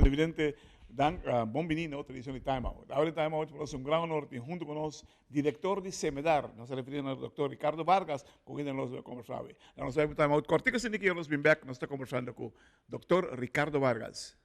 Televidente, dan, bon bini na otro edicion di Time Out. Awe di Time Out pa nos un gran honor tin hunto cu nos director di Cemedar, nos ta referi na Doctor Ricardo Vargas, cu kende nos lo conversa awe. Na nos bai pa Time Out cortico asina ki nos bin bek, nos ta conversando cu Doctor Ricardo Vargas.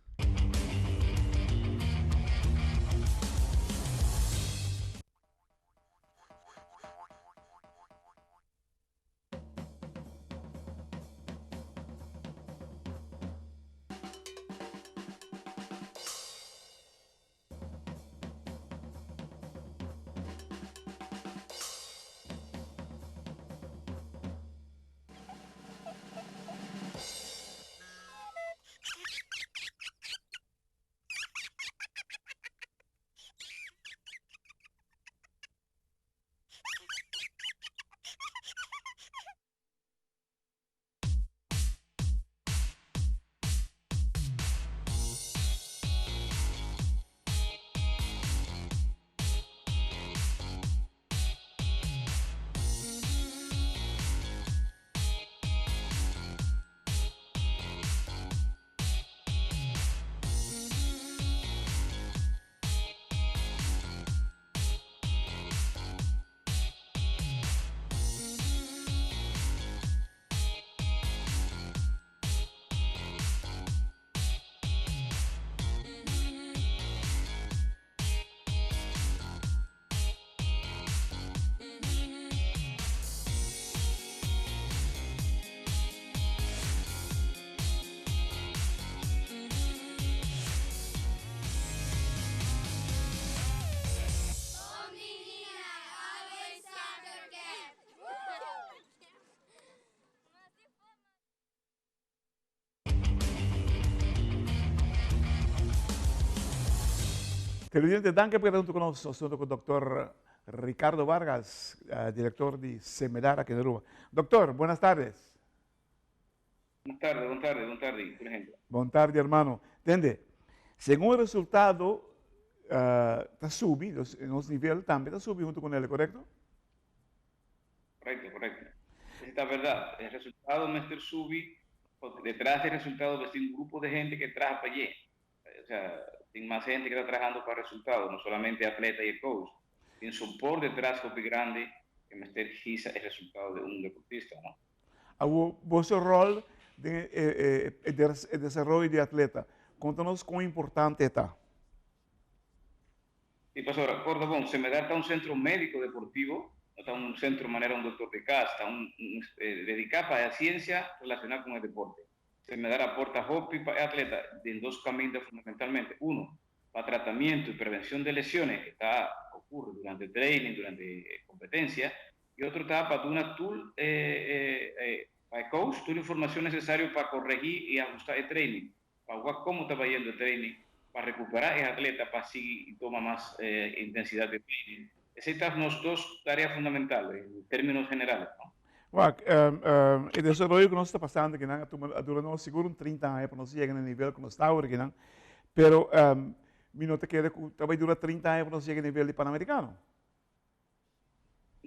Televidente, danki pa keda huntu ku nos. Nos ta huntu ku Dòkter Ricardo Vargas, direktor di Cemedar aki na Aruba. Dòkter, buenas tardes. Bon tardi, bon tardi, bon tardi, tur hende. Bon tardi, hermano. Tende, segun e resultado ta subi, nos nivel tambe ta subi huntu ku nel, korekto? Korekto, korekto. Esei ta bèrdat. E resultado mester subi, pasobra detras di e resultado mester tin un grupo di hende ke traha pa dje. Osea, tin mas hende ke ta trahando pa resultado, no solamente e atleta i e coach. Tin soport detras hopi grandi ke mester hisa e resultado di un deportista, no? Awor, boso rol den e desaroyo di e atleta, konta nos kon importante e ta. Si, pasobra, korda bon, Cemedar ta un sentro médiko deportivo, no ta un sentro manera un doktor di kas, ta un dediká pa e siensia relashoná ku e deporte. Cemedar aporta hopi pa e atleta den dos kaminda fundamentalmente, uno, pa tratamiento y prevencion de lesiones que ta ocurri durante training, durante competencia, y otro ta pa duna tur pa e coach tur informacion necesario pa corregi y ahusta e training, pa wak como ta bayendo e training, pa recupera e atleta pa sigui y toma mas intensidad de training. Esey ta nos dos tarea fundamental en terminos generales, no? Wak, e desaroyo ku nos ta pasando akinan a tuma a dura nos sigur un trinta aña pa nos yega na e nivel ku nos ta awor akinan, pero mi no ta kere ku ta bai dura trinta aña pa nos yega e nivel di Panamericano.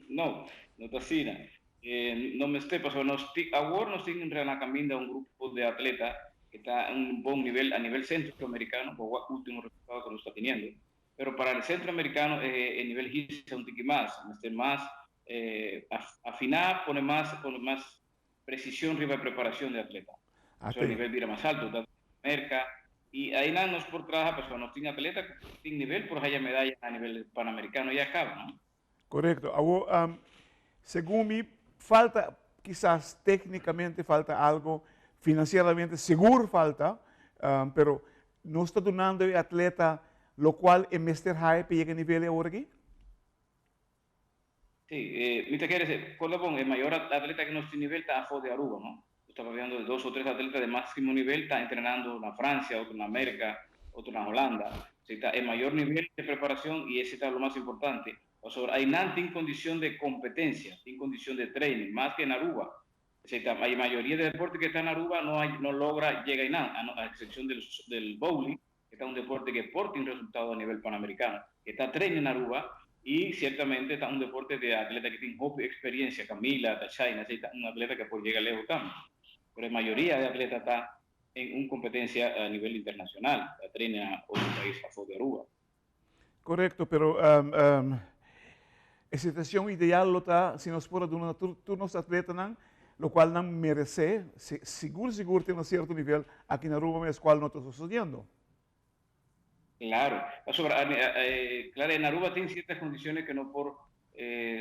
No, no ta asina. No mester, pasobra nos tin, awor nos tin na kaminda un grupo di atleta ku ta en un bon nivel a nivel centroamericano, pa wak ultimo resultado ku nos ta teniendo. Pero para el centroamericano e nivel hisa un tiki mas, mester mas afiná, pone mas, pone mas precision riba e preparacion di atleta. Pasobra e nivel bira mas alto, ta Merca, y ainan nos por traha pasobra nos tin atleta cu tin nivel por haya medaya a nivel panamericano ya caba, no? Correcto. Awor, segun mi, falta kisas tecnicamente falta algo, financieramente sigur falta, pero nos ta dunando e atleta locual e mester haya pa yega e nivel e awor aki? Sí, mi ta kere se, corda bon, e mayor atleta ku nos tin nivel ta afó di Aruba, no? Nos ta papiando di dos o tres atleta de máximo nivel ta entrenando na Francia, otro na Merca, otro na Holanda. Esei ta e mayor nivel de preparacion y esei ta lo mas importante. Pasobra aynan tin condicion de competencia, tin condicion de training, mas ke na Aruba. Esei ta, e mayoria de deporte ke ta na Aruba no a, no logra yega aynan, a excepcion del, del bowling, ke ta un deporte ke por tin resultado a nivel panamericano, ke ta train na Aruba y ciertamente ta un deporte di atleta ke tin hopi experiencia, Camila, Tashaina, esei ta un atleta ke por yega leu tambe. Pero e mayoria di atleta ta. en un competencia a nivel internacional, a train na otro pais afo di Aruba. Correcto, pero e situacion ideal lo ta si nos por a duna na tur nos atletanan locual nan merece, sigur sigur tin un cierto nivel aki na Aruba mes cual no ta sucediendo. Claro, pasobra claro en Aruba tin ciertas condiciones que no por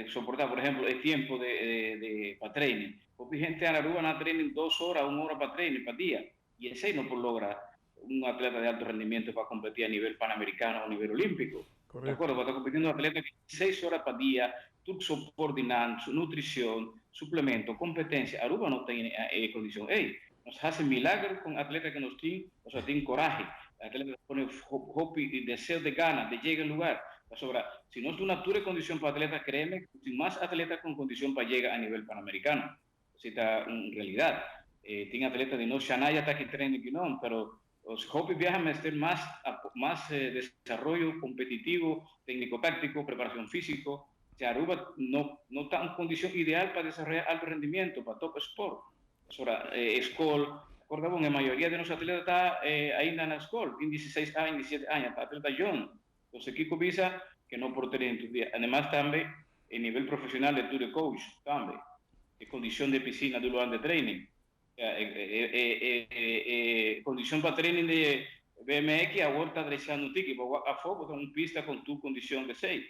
soporta, por ejemplo e tiempo de pa training. Hopi hende na Aruba nan training dos ora, un ora pa training pa dia y esey no por logra un atleta de alto rendimiento pa competi a nivel panamericano o nivel olimpico. De acuerdo, bo ta competiendo un atleta que seis ora pa dia, tur soport di nan, su nutricion, suplemento, competencia. Aruba no tin e condicion ey. Nos haci milagro con atleta que nos tin, pasobra tin corahe. Atleta ta pone hopi deseo de gana, de yega lugar. Pasobra si nos duna tur e condicion pa atleta, créeme cu tin mas atleta con condicion pa yega a nivel panamericano. Esey ta un realidad. Tin atleta di nos, Shanaya ta aki train aki no, pero hopi biaha mester mas mas desaroyo competitivo, tecnico-tactico, preparacion fisico. Si Aruba no no ta un condicion ideal pa desaroya alto rendimiento, pa top sport. Pasobra e scol, acorda bon, e mayoria di nos atleta ta ainda na scol, tin dieseis aña, diesisiete aña, ta atleta jong. Entonces kico bisa que no por train tur dia. Ademas tambe e nivel profesional de tur e coach tambe, e condicion di e piscina durante training. E condicion pa training di BMX awor ta drechando un tiki, bo wak afo bo ta un pista con tur condicion esey.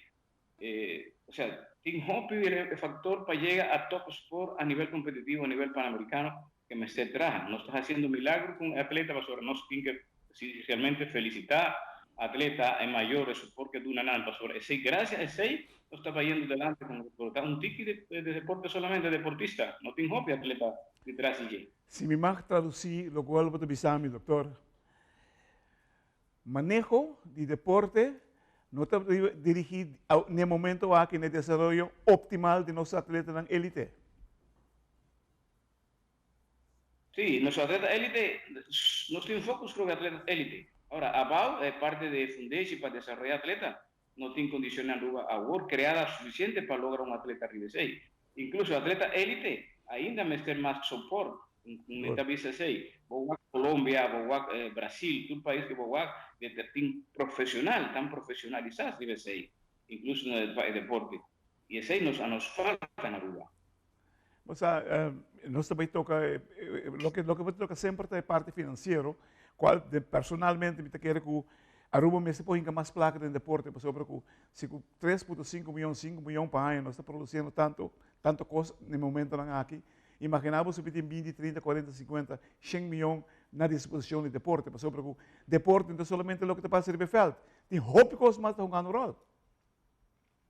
Osea, tin hopi factor pa yega a top sport a nivel competitivo, a nivel panamericano ke mester traha. Nos ta haciendo milagro con e atleta pasobra nos tin ke realmente felicita atleta e mayor e support ke duna nan pasobra esey gracias a esey nos ta bayendo delante con pero ta un tiki de deporte solamente deportista no tin hopi atleta detras di dje. Si mi mag traduci locual bo ta bisa mi doctor, maneho di deporte no ta dirigi n'e momento aki n'e desaroyo optimal di nos atletanan elite. Sí, nos atleta elite, nos tin focus riba atleta elite. Ahora, abao e parte di fundeshi pa desaroya atleta no tin condicionnan riba awor creada suficiente pa logra un atleta riba esey. Incluso atleta elite ainda mester mas soport, mi ta bisa esey. Bo wak Colombia, bo wak Brasil, tur pais cu bo wak tin profesional, tan profesionalisa riba esey, incluso na e deporte. Y esey nos a nos falta na Aruba. Bo sa, nos ta bay toca, loke loke bo ta toca semper ta e parti financiero, cual personalmente mi ta kere cu Aruba mester por hinca mas placa den deporte, pasobra cu si cu 3.5 miyon, 5 miyon pa aña nos ta produciendo tanto, tanto cos na e momentonan aki, imagina bo si bo tin 20, 30, 40, 50, 100 miyon na disposicion di deporte, pasobra cu deporte no ta solamente loke ta pasa riba e veld, tin hopi cos mas ta hungando rol.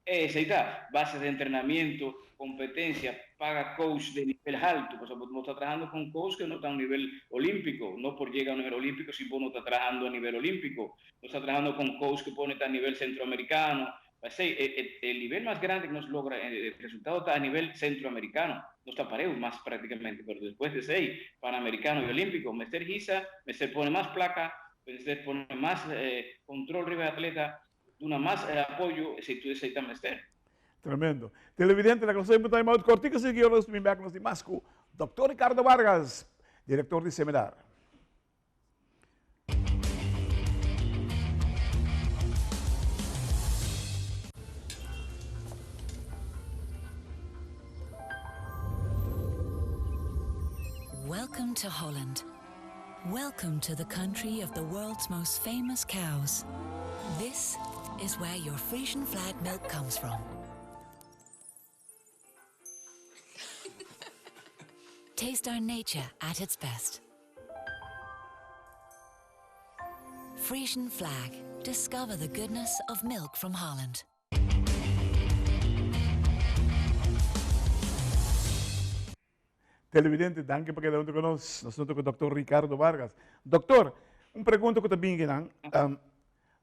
Esei ta, bases de entrenamiento, competencia, paga coach de nivel halto, pasobra bo no ta trahando con coach cu no ta un nivel olimpico, no por yega a un nivel olimpico si bo no ta trahando a nivel olimpico, nos ta trahando con coach cu pone ta a nivel centroamericano, p'esei e e nivel mas grandi cu nos logra e resultado ta a nivel centroamericano, nos ta pareu mas practicamente, pero despues di esei panamericano y olimpico mester hisa, mester pone mas placa, mester pone mas control riba e atleta, Duna mas e apoyo esei tur esei ta mester. Tremendo. Televidente, na nos time out cortico sigui nos bin back nos di mas cu Dòkter Ricardo Vargas, director di Cemedar. Welcome to Holland. Welcome to the country of the world's most famous cows. This is where your Frisian flag milk comes from. Taste our nature at its best. Frisian flag. Discover the goodness of milk from Holland. Televidente, danki pa keda huntu ku nos. Nos huntu ku Dòkter Ricardo Vargas. Dòkter, un pregunta ku ta bin kinan.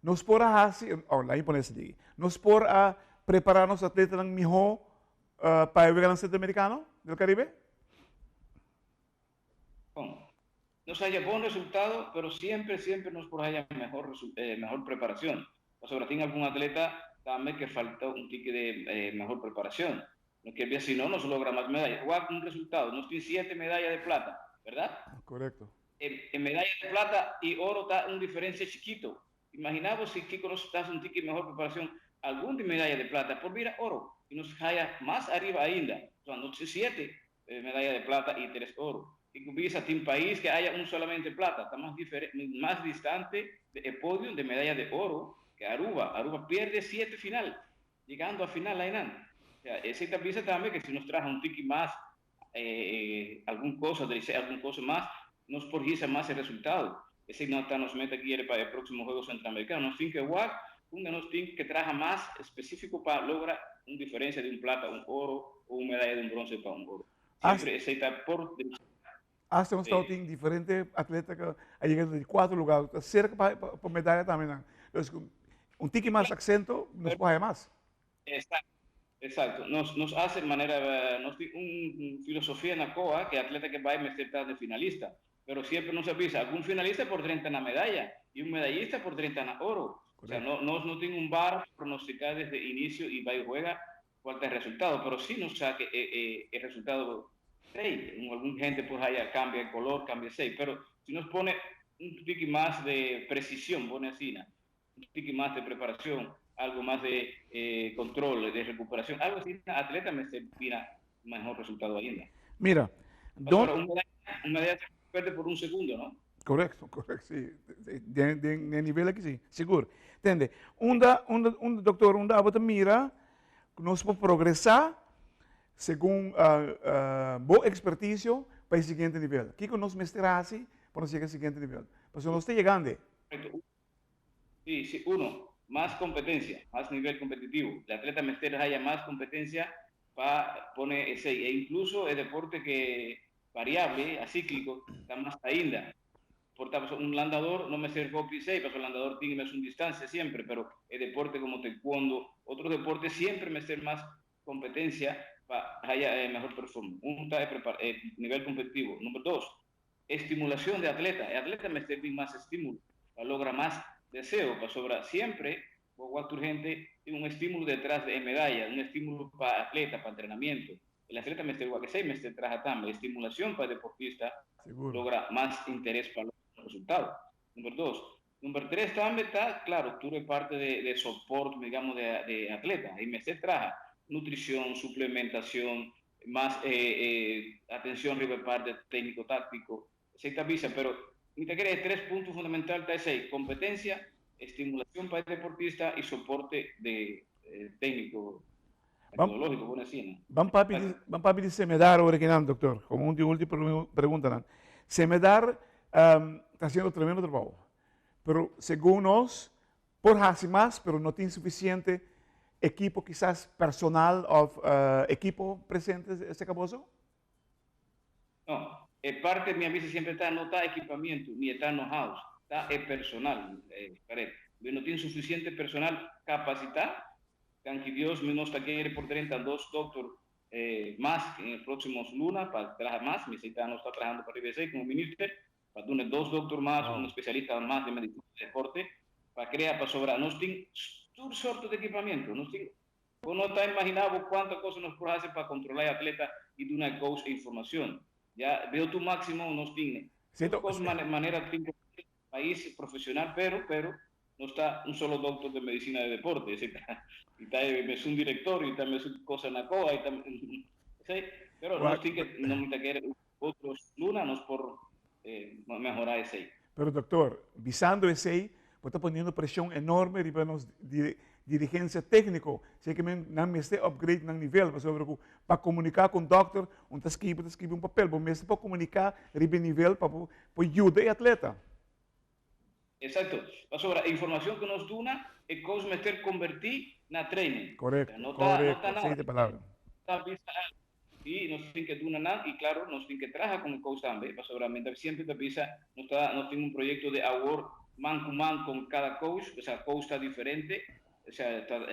Nos por a hasi, oh, laat mi pone esaki aki. Nos por a prepará nos atletanan mihó pa e Weganan Centroamericano del Caribe? Bon, nos haya bon resultado, pero siempre, siempre nos por haya mehor, mehor preparacion. Pasobra tin algun atleta tambe ke falta un tiki de mehor preparacion. No ke bia si no nos logra mas medaya. Wak un resultado, nos tin siete medaya de plata, berdad? Korekto. E medaya di plata y oro ta un diferencia chikito. Imagina bo si kico nos ta un tiki mehor preparacion, algun di medaya di plata por bira oro y nos haya mas ariba ainda. So, nos tin siete medaya di plata y tres oro. Y cu bisa tin pais que haya un solamente plata, ta mas mas distante di e podium di medaya di oro que Aruba. Aruba pierde siete final, yegando a final aynan. Osea, esey ta bisa tambe que si nos traha un tiki mas algun cosa, dresé algun cosa mas, nos por hisa mas e resultado. Esey no ta nos meta guiere pa e proximo Juegos Centroamericano. Nos tin ke wak unda nos tin ke traha mas specifico pa logra un diferencia di un plata, un oro o un medaya di un bronce pa un oro. Siempre esey ta por dresé. Hasta nos tabatin diferente atleta ku a yega di kuater lugar, ta serka pa medaya tambe nan. Entonces, un tiki mas aksento nos por haya mas. Exacto. Exacto. Nos hace manera, nos tin un filosofia na COA que atleta que bay mester ta de finalista. Pero siempre nos a bisa, algun finalista por drenta na medaya y un medayista por drenta na oro. O sea, no, nos no tin un bar pronostica desde inicio y bay juega cual ta e resultado. Pero si nos sa que e resultado tey. Algun gente por haya cambia e color, cambia esey. Pero si nos pone un tiki mas de precision, pone asina, un tiki mas de preparacion, algo mas de control, de recuperacion, algo asina, atleta mester bira mehor resultado ainda. Mira, don. Pasobra un medalla, un medalla se perde por un segundo, no? Correcto, correcto, sí. Den, den, den nivel aki sí, sigur. Tende, unda, unda, unda, doctor, unda abo ta mira ku nos por progresá segun bo experticio pa e siguiente nivel? Kiko nos mester hasi pa nos yega e siguiente nivel? Pasobra nos ta yegando. Correcto. Sí, sí, uno, mas competencia, mas nivel competitivo. El atleta mester haya mas competencia pa pone esey. E incluso e deporte que variable, acíclico, ta mas ainda. Por ta pasobra un landador no mester hopi esey, pasobra landador tin mesun distancia siempre, pero e deporte como taekwondo, otro deporte siempre mester mas competencia pa haya e mehor performance. Un ta e e nivel competitivo. Number dos, Estimulacion di atleta, E atleta mester tin mas estimulo pa logra mas deseo, pasobra siempre bo wak tur hende tin un estimulo detras di e medaya, un estimulo pa atleta, pa entrenamiento. El atleta mester wak esey mester traha tambe, estimulacion pa e deportista logra mas interes pa logra un resultado. Number dos. Number tres tambe ta, claro, tur e parte de soport, digamos, de atleta. Ahí mester traha nutricion, suplementacion, mas atencion riba e parte tecnico-tactico. Esey ta bisa, pero mi ta kere e tres punto fundamental ta esey, competencia, estimulacion pa e deportista y soporte de tecnico, metodologico, pone asina. Ban papia di, ban papia di Cemedar ora kinan, doctor, como un di ultimo preguntanan. Cemedar ta haciendo tremendo trabou, pero segun nos por haci mas, pero no tin suficiente equipo kisas personal of equipo presente cerca boso? No, e parte mi a bisa siempre ta no ta equipamiento ni e ta know-how, ta e personal, correcto. Mi no tin suficiente personal capacita, danki Dios mi nos ta kere por drenta dos doctor mas en e proximos luna pa traha mas, mi esey ta nos ta trahando pa riba esey como minister, pa duna dos doctor mas, un especialista mas den medicina di deporte, pa crea pasobra nos tin tur sorto di equipamiento, nos tin. Bo no ta imaginá bo kuantu kos nos por hasi pa kontrolá e atleta i duna e coach e informashon. Ya veo tu máksimo nos tin tur kos manera tin ku pais profeshonal pero pero nos ta un solo doktor de medisina de deporte esei ta i ta e mesun direktor i ta mesun kosa na koa i ta esei pero nos tin ke no mi ta kere otros luna nos por mehorá esei. Pero doktor, bisando esei, bo ta poniendo presion enorme riba nos dirigencia tecnico. Esei ke men nan mester upgrade nan nivel, pasobra ku pa komunika ku un dokter, un ta skibi, ta skibi un papel. Bo mester por komunika riba e nivel pa bo por yuda e atleta. Exacto. Pasobra e informacion ku nos duna, e coach mester converti na training. Correcto, correcto. Esei ta e palabra. Ta bisa algo. Y nos tin ke duna nan y claro nos tin ke traha con e coach tambe pasobra mi ta siempre ta bisa nos ta nos tin un proyecto de awor man cu man con cada coach, osea coach ta diferente, osea ta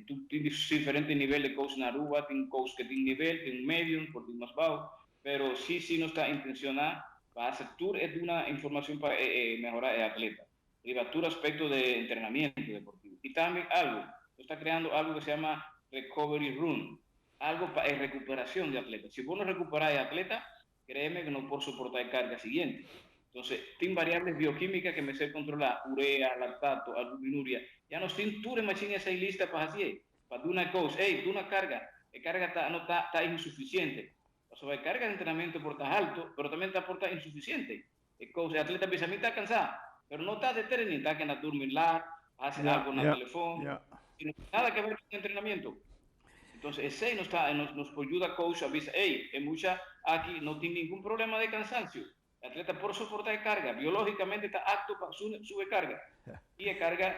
tu tin diferente nivel de coach na Aruba, tin coach ke tin nivel, tin un medium, por tin mas bao, pero si si nos ta intenciona pa haci tur e duna informacion pa e mehora e atleta riba tur aspecto de entrenamiento deportivo y tambe algo nos ta creando algo ke se yama recovery room. Algo pa e recuperacion di atleta. Si bo no recupera e atleta, creeme cu no por soporta e carga siguiente. Entonces, tin variables bioquímicas cu mester controla, urea, lactato, albuminuria. Ya nos tin tur machine esey lista pa haci, pa duna coach, hey, duna carga. E carga ta, no ta, ta insuficiente. O sea, carga di entrenamento por ta halto, pero tambe ta por ta insuficiente. E coach, e atleta bisa, "Mi ta cansa", pero no ta di training, ta cu na drumi laat, haci algo na telefon. Y no tin nada cu ber cu entrenamento. Entonces, esey nos, ta, nos por yuda coach a bisa, "Hey, e mucha aki no tin ningun problema di cansancio. E atleta por soporta e carga, biologicamente ta apto pa subi carga." Y e carga,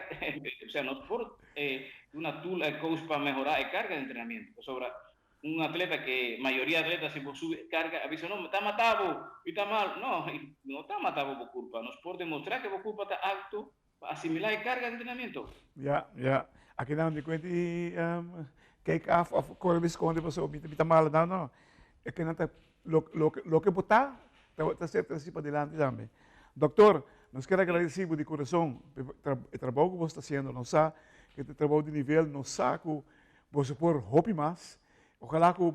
o sea, nos por un tool e coach pa mehora e carga di entrenamento. Sobre un atleta cu mayoria atleta, si bo subi carga, a bisa, "No, ta mata y ta mal." No, no ta mata bo curpa. Nos por demostra cu bo curpa ta apto pa asimila e carga di entrenamento. Ja. Aki nan di cuenta kijk af of core sconde pa so mi ta mal no. E cu nan ta loke bo ta ta ser treci pa dilanti tambe. Doctor, nos kier gradici di curason e trabou cu bo ta haciendo. Nos sa cu e trabou di nivel, nos sa cu bo por hopi mas. Ojalá bo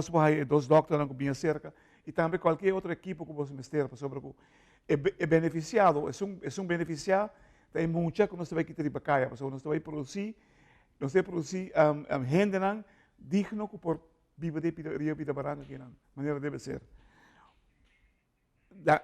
por haya dos doctor cu bin cerca y tambe cualkier otro ekipo cu bo mester sobre cu e beneficiado, e un beneficiado, tin mucha cu nos ta bay kita riba caya, pasobra nos ta bay produci hende digno cu por biba di pida, pida baranca aki nan, manera debe ser. Da.